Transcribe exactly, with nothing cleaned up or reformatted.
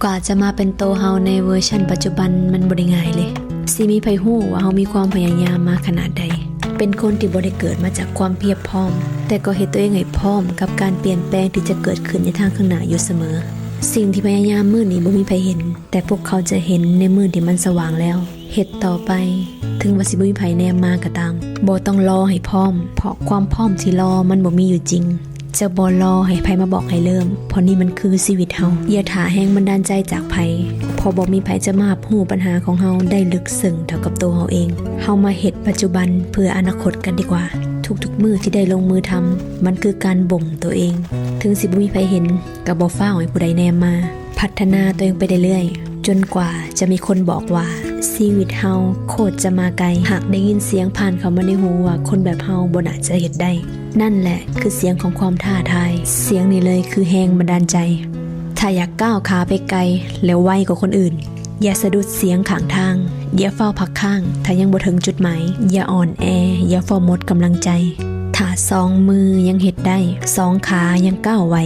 กว่าจะมาเป็นโตเฮาในเวอร์ชันปัจจุบันมันบ่ได้ง่ายเลย สิมีไผฮู้ว่าเฮามีความพยายามมาขนาดใด เป็นคนที่บ่ได้เกิดมาจากความเพียบพร้อม แต่ก็เฮ็ดตัวเองให้พร้อมกับการเปลี่ยนแปลงที่จะเกิดขึ้นในทางข้างหน้าอยู่เสมอ สิ่งที่พยายามมื้อนี้บ่มีไผเห็น แต่พวกเขาจะเห็นในมื้อที่มันสว่างแล้ว เฮ็ดต่อไป ถึงว่าสิบ่มีไผแนมมาก็ตาม บ่ต้องรอให้พร้อม เพราะความพร้อมที่รอมันบ่มีอยู่จริง จะบ่รอให้ไผมาบอกให้เริ่ม เพราะนี่มันคือชีวิตเฮา อย่าถ่าแรงบันดาลใจจากไผ เพราะบ่มีไผจะมารับรู้ปัญหาของเฮาได้ลึกซึ้งเท่ากับตัวเฮาเอง เฮามาเฮ็ดปัจจุบันเพื่ออนาคตกันดีกว่า ทุกๆมื้อที่ได้ลงมือทำ มันคือการบ่มตัวเอง ถึงสิบ่มีไผเห็น ก็บ่ฟ้าวให้ผู้ใดแนมมา พัฒนาตัวเองไปเรื่อยๆ จนกว่าจะมีคนบอกว่า ชีวิตเฮาโคตรจะมาไกล หากได้ยินเสียงผ่านเข้ามาในหูว่าคนแบบเฮาบ่น่าจะเฮ็ดได้ นั่นแหละคือเสียงของความท้าทาย เสียงนี้เลยคือแรงบันดาลใจ ถ้าอยากก้าวขาไปไกล แล้วไวกว่าคนอื่น อย่าสะดุดเสียงข้างทาง อย่าฟ้าวพักค้าง ถ้ายังบ่ถึงจุดหมาย อย่าอ่อนแอ อย่าฟ้าวหมดกำลังใจ ถ้าสองมือยังเฮ็ดได้ สองขายังก้าวไหว